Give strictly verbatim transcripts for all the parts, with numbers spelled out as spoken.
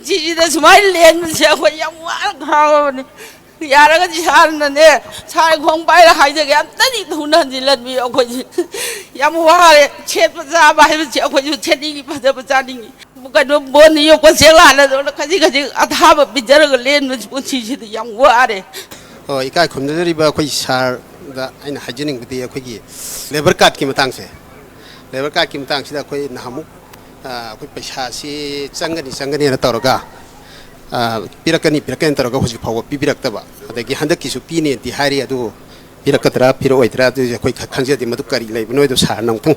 ꯁꯤꯁꯤꯗ ꯁꯨꯃꯥꯏꯅ ꯂꯦꯟꯕꯁꯦ ꯑꯩꯈꯣꯏ ꯌꯥꯝ ꯋꯥꯅ ꯈꯥꯡꯉꯕꯅꯤ꯫ ꯌꯥꯔꯒꯗꯤ ꯁꯥꯔꯅꯅꯦ, ꯁꯥꯔ ꯈꯣꯡ ꯄꯥꯏꯔ ꯍꯥꯏꯖꯒꯦ, ꯑꯝꯇꯗꯤ ꯊꯨꯅ ꯍꯟꯖꯤꯜꯍꯟꯕꯤꯌꯨ꯫ ꯑꯩꯈꯣꯏꯁꯦ ꯌꯥꯝ ꯋꯥꯔꯦ꯫ ꯁꯦꯠꯄ ꯆꯥꯕ ꯍꯥꯏꯕꯁꯤ ꯑꯩꯈꯣꯏꯁꯨ ꯁꯦꯠꯅꯤꯡꯉꯤ, ꯐꯖꯕ ꯆꯥꯅꯤꯡꯉꯤ꯫ ꯀꯩꯅꯣ, ꯕꯣꯟ ꯌꯣꯛꯄ ꯆꯦꯡꯂꯥꯅꯗꯧꯅ ꯈꯖꯤꯛ ꯈꯖꯤꯛ ꯑꯊꯥꯕ ꯄꯤꯖꯔꯒ ꯂꯦꯟꯕꯁꯤ ꯄꯨꯟꯁꯤꯁꯤꯗ ꯌꯥꯝ ꯋꯥꯔꯦ꯫ ꯑꯣ, ꯏꯀꯥꯏ ꯈꯨꯝꯅꯖꯔꯤꯕ ꯑꯩꯈꯣꯏ ꯁꯥꯔꯗ ꯑꯩꯅ ꯍꯥꯏꯖꯅꯤꯡꯕꯗꯤ, ꯑꯩꯈꯣꯏꯒꯤ ꯂꯦꯕꯔ ꯀꯥꯔꯗꯀꯤ ꯃꯇꯥꯡꯁꯦ, ꯂꯦꯕꯔ ꯀꯥꯔꯗꯀꯤ ꯃꯇꯥꯡꯁꯤꯗ ꯑꯩꯈꯣꯏ ꯅꯍꯥꯟꯃꯨꯛ, ꯑ, ꯑꯩꯈꯣꯏ ꯄꯩꯁꯥꯁꯤ ꯆꯪꯒꯅꯤ ꯆꯪꯒꯅꯤꯅ ꯇꯧꯔꯒ, ꯑ, ꯄꯤꯔꯛꯀꯅꯤ ꯄꯤꯔꯛꯀꯅꯤ ꯇꯧꯔꯒ ꯍꯧꯖꯤꯛ ꯐꯥꯎꯕ ꯄꯤꯕꯤꯔꯛꯇꯕ, ꯑꯗꯒꯤ ꯍꯟꯗꯛꯀꯤꯁꯨ ꯄꯤꯅꯦꯗꯤ ꯍꯥꯏꯔꯤ, ꯑꯗꯨ ꯄꯤꯔꯛꯀꯗ꯭ꯔꯥ ꯄꯤꯔꯛꯑꯣꯏꯗ꯭ꯔꯥ ꯑꯗꯨꯗꯤ ꯑꯩꯈꯣꯏ ꯈ-, ꯈꯪꯖꯗꯦ꯫ ꯃꯗꯨ ꯀꯔꯤ ꯂꯩꯕꯅꯣ ꯍꯥꯏꯗꯣ ꯁꯥꯔꯅ ꯑꯃꯨꯛꯇꯪ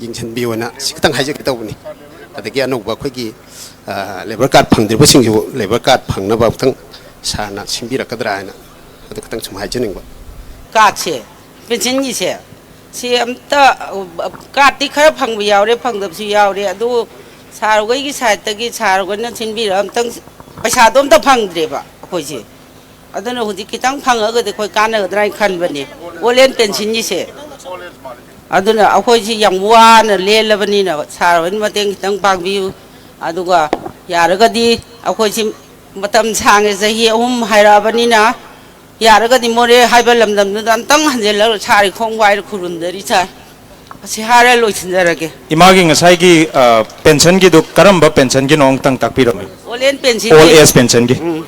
ꯌꯦꯡꯁꯤꯟꯕꯤꯌꯣꯅ ꯁꯤ ꯈꯤꯇꯪ ꯍꯥꯏꯖꯒꯦ ꯇꯧꯕꯅꯤ꯫ ꯑꯗꯒꯤ ꯑꯅꯧꯕ ꯑꯩꯈꯣꯏꯒꯤ, ꯑ, ꯂꯦꯕꯔ ꯀꯥꯔꯗ ꯐꯪꯗ꯭ꯔꯤꯕꯁꯤꯡꯁꯨ ꯂꯦꯕꯔ ꯀꯥꯔꯗ ꯐꯪꯅꯕ ꯑꯃꯨꯛꯇꯪ ꯁꯥꯔꯅ ꯁꯤꯟꯕꯤꯔꯛꯀꯗ꯭ꯔꯥ ꯍꯥꯏꯅ ꯑꯗꯨ ꯈꯤꯇꯪ ꯁꯨꯝ ꯍꯥꯏꯖꯅꯤꯡꯕ꯫ ꯀꯥꯔꯗꯁꯦ, ꯄꯦꯟꯁꯤꯟꯒꯤꯁꯦ, ꯁꯤ ꯑꯝꯇ, ꯀꯥꯔꯗꯇꯤ ꯈꯔ ꯐꯪꯕ ꯌꯥꯎꯔꯦ, ꯐꯪꯗꯕꯁꯨ ꯌꯥꯎꯔꯦ꯫ ꯑꯗꯨ ꯁꯥꯔ ꯍꯣꯏꯒꯤ ꯁꯥꯏꯠꯇꯒꯤ ꯁꯥꯔ ꯍꯣꯏꯅ ꯁꯤꯟꯕꯤꯔ ꯑꯝꯇꯪ, ꯄꯩꯁꯥꯗꯣ ꯑꯝꯇ ꯐꯪꯗ꯭ꯔꯦꯕ ꯑꯩꯈꯣꯏꯁꯦ꯫ ꯑꯗꯨꯅ ꯍꯧꯖꯤꯛ ꯈꯤꯇꯪ ꯐꯪꯉꯒꯗꯤ ꯑꯩꯈꯣꯏ ꯀꯥꯟꯅꯒꯗ꯭ꯔꯥ ꯍꯥꯏꯅ ꯈꯟꯕꯅꯦ, ꯑꯣꯜ ꯑꯦꯟ ꯄꯦꯟꯁꯤꯟꯒꯤꯁꯦ꯫ ꯑꯗꯨꯅ ꯑꯩꯈꯣꯏꯁꯤ ꯌꯥꯝ ꯋꯥꯅ ꯂꯦꯜꯂꯕꯅꯤꯅ ꯁꯥꯔ ꯍꯣꯏꯅ ꯃꯇꯦꯡ ꯈꯤꯇꯪ ꯄꯥꯡꯕꯤꯌꯨ꯫ ꯑꯗꯨꯒ ꯌꯥꯔꯒꯗꯤ ꯑꯩꯈꯣꯏꯁꯤ ꯃꯇꯝ ꯁꯥꯡꯉꯦ, ꯆꯍꯤ ꯑꯍꯨꯝ ꯍꯥꯏꯔꯛꯑꯕꯅꯤꯅ, ꯌꯥꯔꯒꯗꯤ ꯃꯣꯔꯦ ꯍꯥꯏꯕ ꯂꯝꯗꯝꯗꯨꯗ ꯑꯝꯇꯪ ꯍꯟꯖꯤꯜꯂꯒ ꯁꯥꯔꯒꯤ ꯈꯣꯡ ꯋꯥꯏꯔ ꯈꯨꯔꯨꯝꯖꯔꯤ ꯁꯥꯔ꯫ ꯑꯁꯤ ꯍꯥꯏꯔ ꯂꯣꯏꯁꯤꯟꯖꯔꯒꯦ꯫ ꯏꯃꯥꯒꯤ ꯉꯁꯥꯏꯒꯤ, ꯑ, ꯄꯦꯟꯁꯟꯒꯤꯗꯨ ꯀꯔꯝꯕ ꯄꯦꯟꯁꯟꯒꯤꯅꯣ ꯑꯃꯨꯛꯇꯪ ꯇꯥꯛꯄꯤꯔꯝꯃꯤ꯫ ꯑꯣꯜ ꯑꯦꯟ ꯄꯦꯟꯁꯤꯟꯒꯤ꯫ ꯑꯣꯜ ꯑꯦꯖ ꯄꯦꯟꯁꯟꯒꯤ꯫ ꯎꯝ,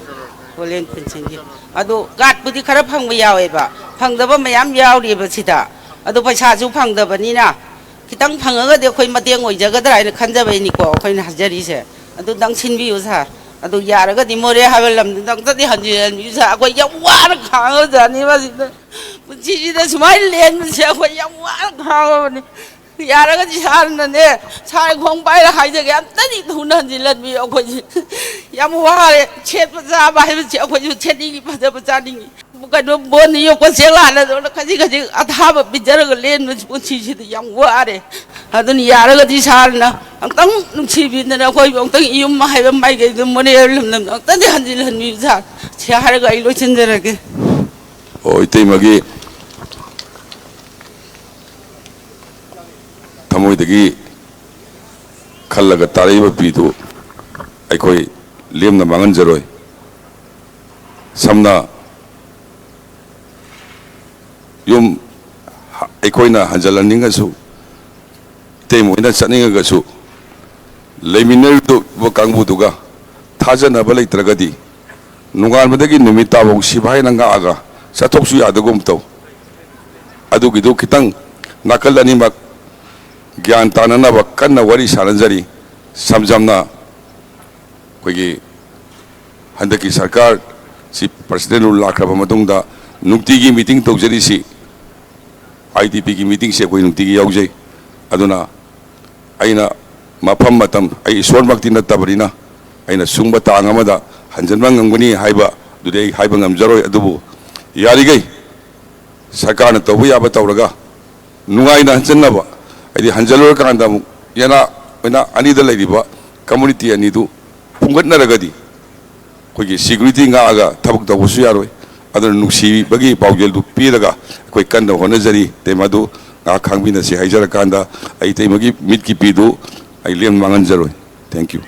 ꯑꯣꯜ ꯑꯦꯟ ꯄꯦꯟꯁꯤꯟꯒꯤ꯫ ꯑꯗꯣ ꯀꯥꯔꯠꯄꯨꯗꯤ ꯈꯔ ꯐꯪꯕ ꯌꯥꯎꯋꯦꯕ, ꯐꯪꯗꯕ ꯃꯌꯥꯝ ꯌꯥꯎꯔꯤꯑꯕ ꯁꯤꯗ꯫ ꯑꯗꯣ ꯄꯩꯁꯥꯁꯨ ꯐꯪꯗꯕꯅꯤꯅ ꯈꯤꯇꯪ ꯐꯪꯉꯒꯗꯤ ꯑꯩꯈꯣꯏ ꯃꯇꯦꯡ ꯑꯣꯏꯖꯒꯗ꯭ꯔꯥ ꯍꯥꯏꯅ ꯈꯟꯖꯕꯩꯅꯤꯀꯣ ꯑꯩꯈꯣꯏꯅ ꯍꯥꯏꯖꯔꯤꯁꯦ꯫ ꯑꯗꯨꯗꯪ ꯁꯤꯟꯕꯤꯌꯨ ꯁꯥꯔ꯫ ꯑꯗꯨ ꯌꯥꯔꯒꯗꯤ ꯃꯣꯔꯦ ꯍꯥꯏꯕ ꯂꯝꯗꯨꯗ ꯑꯝꯇꯗꯤ ꯍꯟꯖꯤꯜꯍꯟꯕꯤꯌꯨ ꯁꯥꯔ꯫ ꯑꯩꯈꯣꯏ ꯌꯥꯝ ꯋꯥꯅ ꯈꯥꯡꯉꯕꯖꯥꯠꯅꯤ ꯃꯁꯤꯗ꯫ ꯄꯨꯟꯁꯤꯁꯤꯗ ꯁꯨꯃꯥꯏꯅ ꯂꯦꯟꯕꯁꯦ ꯑꯩꯈꯣꯏ ꯌꯥꯝ ꯋꯥꯅ ꯈꯥꯡꯉꯕꯅꯤ꯫ ꯌꯥꯔꯒꯗꯤ ꯁꯥꯔꯅꯅꯦ, ꯁꯥꯔ ꯈꯣꯡ ꯄꯥꯏꯔ ꯍꯥꯏꯖꯒꯦ, ꯑꯝꯇꯗꯤ ꯊꯨꯅ ꯍꯟꯖꯤꯜꯍꯟꯕꯤꯌꯨ꯫ ꯑꯩꯈꯣꯏꯁꯦ ꯌꯥꯝ ꯋꯥꯔꯦ꯫ ꯁꯦꯠꯄ ꯆꯥꯕ ꯍꯥꯏꯕꯁꯤ ꯑꯩꯈꯣꯏꯁꯨ ꯁꯦꯠꯅꯤꯡꯉꯤ, ꯐꯖꯕ ꯆꯥꯅꯤꯡꯉꯤ꯫ ꯀꯩꯅꯣ, ꯕꯣꯟ ꯌꯣꯛꯄ ꯆꯦꯡꯂꯥꯅꯗꯧꯅ ꯈꯖꯤꯛ ꯈꯖꯤꯛ ꯑꯊꯥꯕ ꯄꯤꯖꯔꯒ ꯂꯦꯟꯕꯁꯤ ꯄꯨꯟꯁꯤꯁꯤꯗ ꯌꯥꯝ ꯋꯥꯔꯦ꯫ ꯑꯗꯨꯅ ꯌꯥꯔꯒꯗꯤ ꯁꯥꯔꯅ ꯑꯝꯇꯪ ꯅꯨꯡꯁꯤꯕꯤꯗꯅ ꯑꯩꯈꯣꯏꯕꯨ ꯑꯝꯇꯪ ꯏꯌꯨꯝ ꯍꯥꯏꯕ ꯃꯥꯏꯀꯩꯗ ꯃꯣꯔꯦ ꯂꯝꯗꯝꯗ ꯑꯝꯇꯗꯤ ꯍꯟꯖꯤꯜꯍꯟꯕꯤꯌꯨ ꯁꯥꯔ꯫ ꯁꯤ ꯍꯥꯏꯔꯒ ꯑꯩ ꯂꯣꯏꯁꯤꯟꯖꯔꯒꯦ꯫ ꯑꯣ, ꯏꯇꯩꯃꯒꯤ ꯊꯃꯣꯏꯗꯒꯤ ꯈꯜꯂꯒ ꯇꯥꯔꯛꯏꯕ ꯄꯤꯗꯨ ꯑꯩꯈꯣꯏ ꯂꯦꯝꯅ ꯃꯥꯡꯍꯟꯖꯔꯣꯏ꯫ ꯁꯝꯅ ꯌꯨꯝ ꯑꯩꯈꯣꯏꯅ ꯍꯟꯖꯤꯜꯍꯟꯅꯤꯡꯉꯁꯨ, ꯏꯇꯩꯃ ꯍꯣꯏꯅ ꯆꯠꯅꯤꯡꯉꯒꯁꯨ, ꯂꯩꯃꯤꯟꯅꯔꯤꯕ ꯀꯥꯡꯕꯨꯗꯨꯒ ꯊꯥꯖꯅꯕ ꯂꯩꯇ꯭ꯔꯒꯗꯤ, ꯅꯣꯡꯉꯥꯟꯕꯗꯒꯤ ꯅꯨꯃꯤꯠ ꯇꯥꯐꯥꯎ ꯁꯤꯐꯥꯏꯅ ꯉꯥꯛꯑꯒ ꯆꯠꯊꯣꯛꯁꯨ ꯌꯥꯗꯒꯨꯝ ꯇꯧ꯫ ꯑꯗꯨꯒꯤꯗꯨ ꯈꯤꯇꯪ ꯅꯥꯀꯜ ꯑꯅꯤꯃꯛ ꯒ꯭ꯌꯥꯟ ꯇꯥꯅꯅꯕ ꯀꯟꯅ ꯋꯥꯔꯤ ꯁꯥꯟꯅꯖꯔꯤ꯫ ꯁꯝꯖꯝꯅ ꯑꯩꯈꯣꯏꯒꯤ ꯍꯟꯗꯛꯀꯤ ꯁꯔꯀꯥꯔꯁꯤ president rule ꯂꯥꯛꯈ꯭ꯔꯕ ꯃꯇꯨꯡꯗ ꯅꯨꯡꯇꯤꯒꯤ meeting ꯇꯧꯖꯔꯤꯁꯤ, IDPꯒꯤ meetingꯁꯦ ꯑꯩꯈꯣꯏ ꯅꯨꯡꯇꯤꯒꯤ ꯌꯥꯎꯖꯩ꯫ ꯑꯗꯨꯅ ꯑꯩꯅ ꯃꯐꯝ ꯃꯇꯝ, ꯑꯩ ꯏꯁꯣꯔꯃꯛꯇꯤ ꯅꯠꯇꯕꯅꯤꯅ, ꯑꯩꯅ ꯁꯨꯡꯕ ꯇꯥꯡ ꯑꯃꯗ ꯍꯟꯖꯤꯟꯕ ꯉꯝꯒꯅꯤ ꯍꯥꯏꯕ ꯑꯗꯨꯗꯤ ꯑꯩ ꯍꯥꯏꯕ ꯉꯝꯖꯔꯣꯏ꯫ ꯑꯗꯨꯕꯨ ꯌꯥꯔꯤꯈꯩ ꯁꯔꯀꯥꯔꯅ ꯇꯧꯕ ꯌꯥꯕ ꯇꯧꯔꯒ ꯅꯨꯡꯉꯥꯏꯅ ꯍꯟꯖꯟꯅꯕ, ꯍꯥꯏꯗꯤ ꯍꯟꯖꯜꯂꯨꯔꯀꯥꯟꯗ ꯑꯃꯨꯛ ꯌꯦꯅꯥ ꯑꯣꯏꯅ ꯑꯅꯤꯗ ꯂꯩꯔꯤꯕ community ꯑꯅꯤꯗꯨ ꯐꯨꯝꯒꯠꯅꯔꯒꯗꯤ ꯑꯩꯈꯣꯏꯒꯤ security ꯉꯥꯛꯑꯒ ꯊꯕꯛ ꯇꯧꯕꯁꯨ ꯌꯥꯔꯣꯏ꯫ ꯑꯗꯨꯅ ꯅꯨꯡꯁꯤꯕꯒꯤ ꯄꯥꯎꯖꯦꯜꯗꯨ ꯄꯤꯔꯒ ꯑꯩꯈꯣꯏ ꯀꯟꯅ ꯍꯣꯠꯅꯖꯔꯤ꯫ ꯇꯦꯃꯥꯗꯨ ꯉꯥꯏꯍꯥꯛ ꯈꯥꯡꯕꯤꯅꯁꯤ ꯍꯥꯏꯖꯔꯀꯥꯟꯗ ꯑꯩ ꯏꯇꯩꯃꯒꯤ ꯃꯤꯠꯀꯤ ꯄꯤꯗꯨ ꯑꯩ ꯂꯦꯝ ꯃꯥꯡꯍꯟꯖꯔꯣꯏ꯫ Thank you꯫